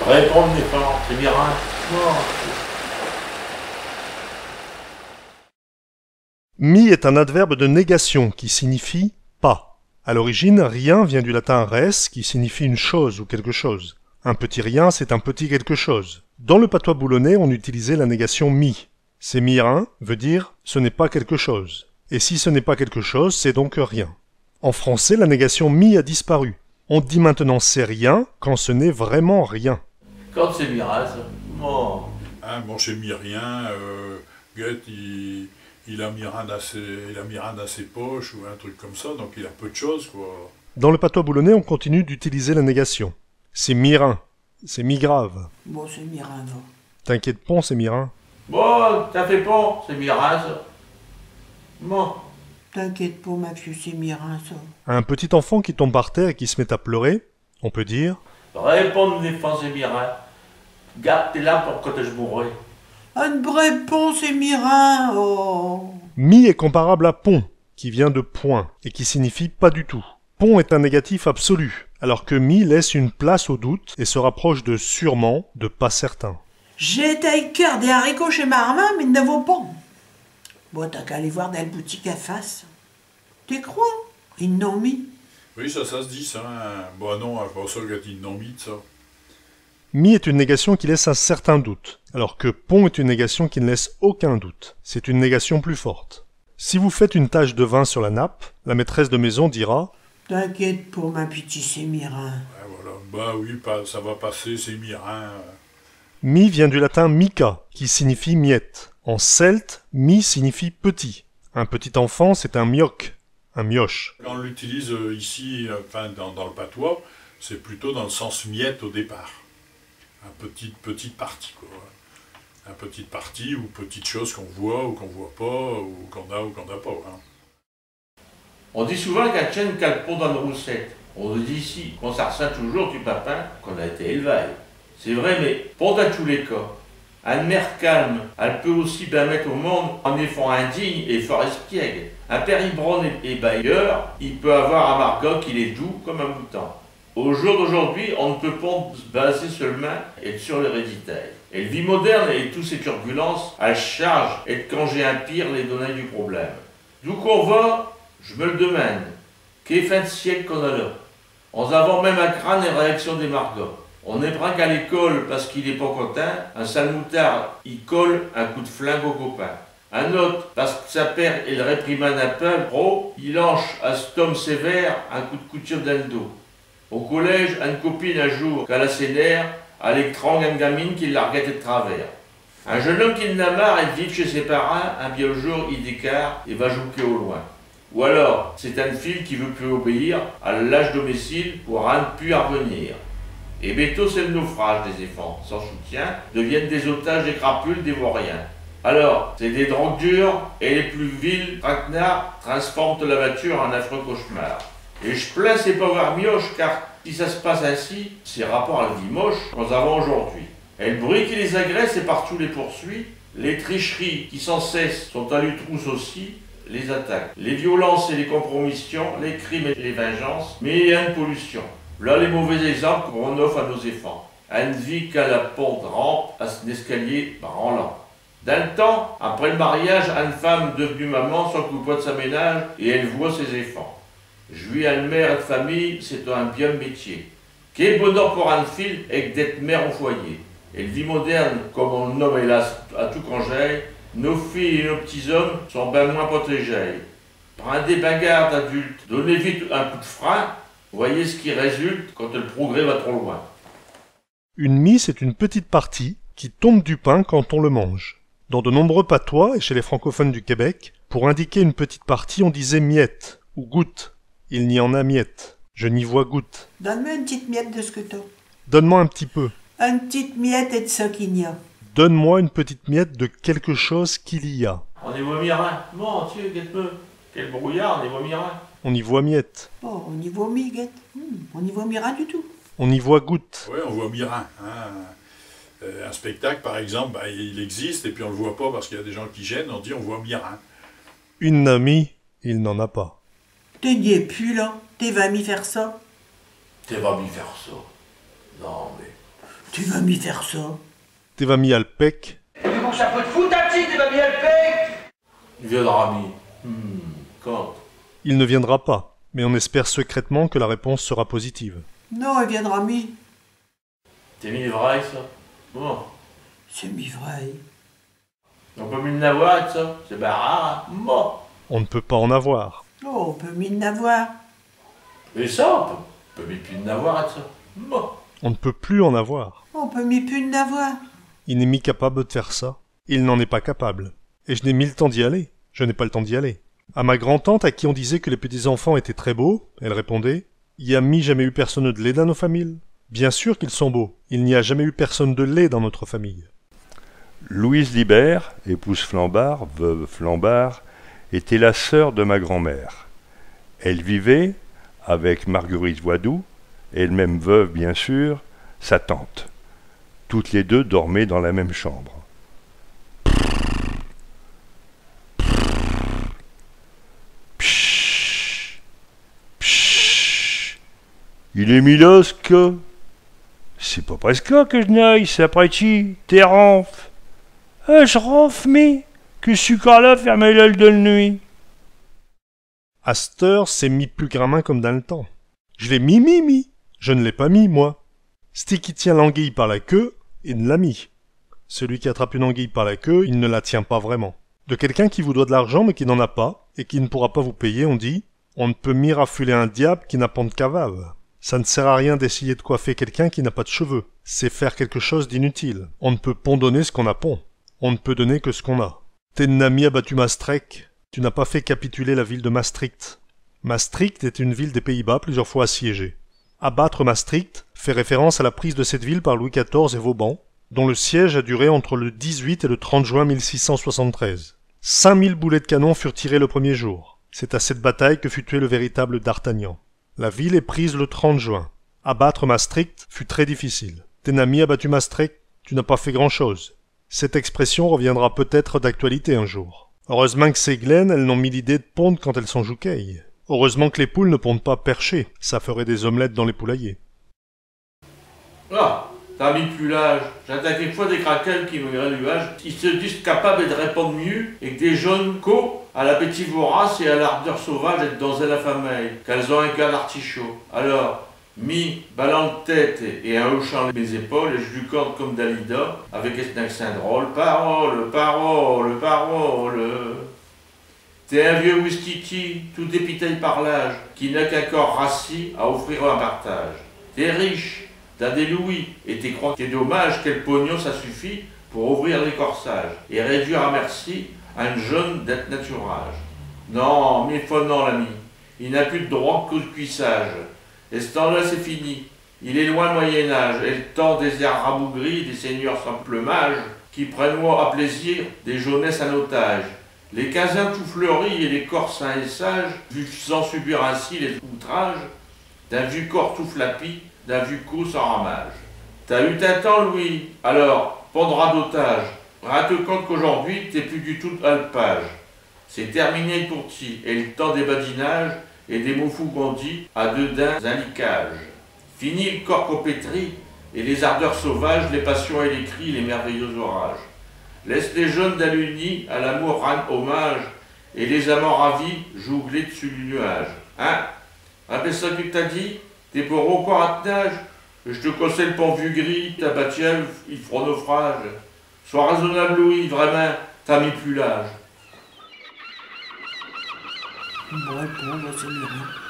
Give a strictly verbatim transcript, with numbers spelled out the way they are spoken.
Répondre, les femmes, c'est bien, hein. Non. Mi est un adverbe de négation qui signifie pas. À l'origine, rien vient du latin res, qui signifie une chose ou quelque chose. Un petit rien, c'est un petit quelque chose. Dans le patois boulonnais, on utilisait la négation mi. Ch'est mi rin veut dire ce n'est pas quelque chose. Et si ce n'est pas quelque chose, c'est donc rien. En français, la négation mi a disparu. On dit maintenant c'est rien quand ce n'est vraiment rien. Quand c'est mi rin, ça. Bon. Hein, bon, ch'est mi rin, euh, guette, il, il a mi rin dins ses, il a mi rin dins ses poches ou un truc comme ça, donc il a peu de choses, quoi. Dans le patois boulonnais, on continue d'utiliser la négation. Ch'est mi rin, ch'est mi grave. Bon, ch'est mi rin, va. T'inquiète pon, ch'est mi rin. Bon, t'in fais pon, ch'est mi rin, cha. Bon. T'inquiète pon, min fiu, ch'est mi rin, cha. À un petit enfant qui tombe par terre et qui se met à pleurer, on peut dire : Réponds, min fiu, ch'est mi rin. Garde tes larmes pour quand j' mourrai. An' brève pon, ch'est mi rin, oh. Mi est comparable à pon, qui vient de point et qui signifie pas du tout. Pon est un négatif absolu, alors que mi laisse une place au doute et se rapproche de sûrement, de pas certain. J'ai été querre des haricots chez Marvin, mais i n'avot pon. Bon, t'as qu'à aller vir dins l' boutique in face. Te cros ? I n'ont mi. Oui, cha, cha s' dit, cha, hein. Bon, non, j' pinse qu'i n'ont mi d' cha. Mi est une négation qui laisse un certain doute, alors que pon est une négation qui ne laisse aucun doute. C'est une négation plus forte. Si vous faites une tache de vin sur la nappe, la maîtresse de maison dira : T'inquiète pon, min pitit, ch'est mi rin. Ouais, voilà. Bah oui, pas, cha va passer, ch'est mi rin. Mi vient du latin mica, qui signifie miette. En celte, mi signifie petit. Un petit enfant, c'est un mioc, un mioche. On l'utilise, euh, ici, euh, enfin, dans, dans le patois, c'est plutôt dans le sens miette au départ. Un petit, petite partie, quoi. Un petite partie ou petite chose qu'on voit ou qu'on voit pas ou qu'on a ou qu'on n'a pas, hein. On dit souvent qu'un tchien n' cale pon dins l' roussette. On dit ichi qu'on s' ressint toujours du papin qu'on a été élevé. Ch'est vrai, mais pon dins tous les cas. Eune mère calme, alle peut aussi bin mette au monde un éfant indigne et fort espiègle. Un père ivronne et, et bailleur, i peut avoir un margat qu'il est doux comme un mouton. Au jour d'aujourd'hui, on n' peut pon s' baser seulemint et sur l'hérédité. Et l' vie moderne et tous ses turbulences, alle charge et d' canger in pire les données du problème. D'où qu'on va, j' me l' deminde, qué fin d' siècle qu'on a là ? Ons avons même à crainte les réactions des margats. On apprind qu'à l'école, parce qu'il est pon contint, un sale moutard, i colle un coup d' flingue au copain. Un aute, parce que sin père i l' réprimande un peu trop, i lanche à ch't homme sévère un coup d' couteau dins l' dos. Au collège, eune copine, un jour, qu'alle a ses nerfs, alle étrangle eune gamine qui l'arguette ed travers. Un jeune homme qui n'in a marre ed vife chez ses parints, un biau jour, i décarre et va jouquer au loin. Ou alors, ch'est eune fille qui veut pus obéir, alle lâche domicile pour rin pus arvenir. Et bétôt, ch'est l' naufrage, des éfants, sans soutien, deviennent des otages des crapules, des vauriens. Alors, ch'est des drogues dures, et les pus vils traquenards transforment l'aventure en affreux cauchemar. Et j' plains chés pauvres mioches, car si cha s' passe ainsi, ch'est rapport à l' vie moche qu'nos avons aujourd'hui. Et l' bruit qui les agresse et partout les poursuit, les tricheries qui sans cesse sont à leus trousses aussi, les attaques, les violences et les compromissions, les crimes et les vengeances, mais eune pollution. V'là les mauvais exemples qu'nos offre à nos éfants. Eune vie qu'alle a pon d' rampe à s'n escalier branlant. Dins l' temps, après l' mariage, eune femme devenue maman s'occupot d' sin ménage et élevot ses éfants. Juer eune mère ed famille, ch'étot un biau métier. Qué bonheur pour eune fille ed d'ête mère au foyer. Et l' vie moderne, comme on l' nomme hélas, a tout cangé, nos filles et nos p'tits hommes sont bin moins protégés. Prindez bin garde, adultes, donnez vite un coup d' frein, voyez ch' qui résulte quand l' progrès va trop loin. Une mie, c'est une petite partie qui tombe du pain quand on le mange. Dans de nombreux patois et chez les francophones du Québec, pour indiquer une petite partie, on disait miette ou goutte. Il n'y en a miette. Je n'y vois goutte. Donne-moi une petite miette de ce que t'as. Donne-moi un petit peu. Une petite miette de ce qu'il y a. Donne-moi une petite miette de quelque chose qu'il y a. On n'y voit mi rin. Mon Dieu, guette-me. Quel brouillard, on n'y voit mi rin. On n'y voit miette. Oh, on n'y voit mi, guette. Hmm, on n'y voit mi rin du tout. On y voit goutte. Oui, on voit mi rin, hein. Euh, un spectacle, par exemple, bah, il existe, et puis on le voit pas parce qu'il y a des gens qui gênent, on dit on voit mi rin. I n'a mi, il n'en a pas. Te n'y es pus, là. Te vas mi faire cha. Te vas mi faire cha. Non, mais Tu vas m'y faire ça. Te vas m'y alpec. Mais bon, ça peut te foutre un petit, te vas m'y alpec. Il viendra mi. Hmm, quand ? Il ne viendra pas, mais on espère secrètement que la réponse sera positive. Non, i viendra mi. T'es mi vrai, ça ? Bon. C'est mi vrai. On peut mi n'avoir, ça ? C'est ben rare, hein ? Bon. On ne peut pas en avoir. Oh, on peut mi n'avoir. Et ça, on peut, on peut mi plus n'avoir, ça ? Bon. On ne peut plus en avoir. On peut mi plus n'avoir. Il n'est mi capable de faire ça. Il n'en est pas capable. Et je n'ai mi le temps d'y aller. Je n'ai pas le temps d'y aller. À ma grand-tante, à qui on disait que les petits-enfants étaient très beaux, elle répondait : « Y a mi jamais eu personne de laid dans nos familles ? Bien sûr qu'ils sont beaux. Il n'y a jamais eu personne de laid dans notre famille. » Louise Libert, épouse Flambard, veuve Flambard, était la sœur de ma grand-mère. Elle vivait avec Marguerite Voidou, elle-même veuve bien sûr, sa tante. Toutes les deux dormaient dans la même chambre. Psh, psh. Il est mi là, ch' que ? C'est pas presque que je n'aille, c'est après-ti, te ronfes. Euh, je ronfle, mi, que j' sus qu'a là, fermer l'œil de l' nuit. Asteur, ch'est mi pus gramint comme dins l' temps. Je l'ai mi, mi, mi. Je ne l'ai pas mis, moi. Ch'ti qui tient l'anguille par la queue, i n' l'a mi. Celui qui attrape une anguille par la queue, il ne la tient pas vraiment. De quelqu'un qui vous doit de l'argent mais qui n'en a pas, et qui ne pourra pas vous payer, on dit : « On ne peut mi rafuler un diabe qui n'a pont d' cavave. » Ça ne sert à rien d'essayer de coiffer quelqu'un qui n'a pas de cheveux. C'est faire quelque chose d'inutile. On ne peut pon donner ce qu'on a pont. On ne peut donner que ce qu'on a. Te n'as mi abattu Maastricht, tu n'as pas fait capituler la ville de Maastricht. Maastricht est une ville des Pays-Bas plusieurs fois assiégée. Abattre Maastricht fait référence à la prise de cette ville par Louis quatorze et Vauban, dont le siège a duré entre le dix-huit et le trente juin mille six cent soixante-treize. Cinq mille boulets de canon furent tirés le premier jour. C'est à cette bataille que fut tué le véritable D'Artagnan. La ville est prise le trente juin. Abattre Maastricht fut très difficile. Te n'as mi abattu Maastricht, tu n'as pas fait grand-chose. Cette expression reviendra peut-être d'actualité un jour. Heureusement que ces glaines, elles n'ont mi l'idée de pondre quand elles sont jouquées. Heureusement que les poules ne pondent pas perchées, ça ferait des omelettes dans les poulaillers. Ah, t'as mi pus l'âge. J'intinds quéquefos des craquels qui, malgré leu âge, i s' disent capables ed répondre miux ed des jonnes qu'os à l'appétit vorace et à l'ardeur sauvage ed donzelles affamées, qu'elles ont un cœur d'artichaut. Alors, mi, ballant l' tête et in hochant mes épaules, ej leu cante comme Dalida, avec un accint drôle : « Parole, parole, parole. T'es un vieux ouistiti, tout dépité par l'âge, qui n'a qu'un corps rassis à offrir in partage. T'es riche, t'as des louis, et te cros qu'est dommache que l' pognon, cha suffit pour ouvrir les corsages et réduire à merci un jonne d'et naturage. Non, mille fos non, l'ami, i n'a pus d' droit qu'au cuissage. Ech temps-là, ch'est fini. Il est loin l' Moyen Âge, et l' temps des hères rabougris, des seigneurs sans plumage, qui prendoient à plaisir des jeunesses in otage. Les quinzaines tout fleuries et les corps sains et sages vivent sans subir ainsi les outrages d'un vieux corps tout flapi, d'un vieux cou sans ramage. T'as eu tin temps, Louis, alors, pon d' radotage. Rinde-te compte qu'aujourd'hui, t'es pus du tout à l' page. Ch'est terminé pour ti, et l' temps des badinages et des mots fous qu'on dit a dedins un licage. Fini l' corps qu'on pétrit, et les ardeurs sauvages, les passions et les cris, les merveilleux orages. Laisse les jonnes dins leu nid à l'amour rinde hommage, et les amants ravis jougler d'sus leu nuage. Hein ? Après cha que t'as dit, t'es pour incore à t' nage ? Ej te conseille pon vieux gris, ta batielle, i f'rot naufrage. Sois raisonnable, Louis, vraimint, t'as mi pus l'âge. Bon, bon, bah, c'est bien.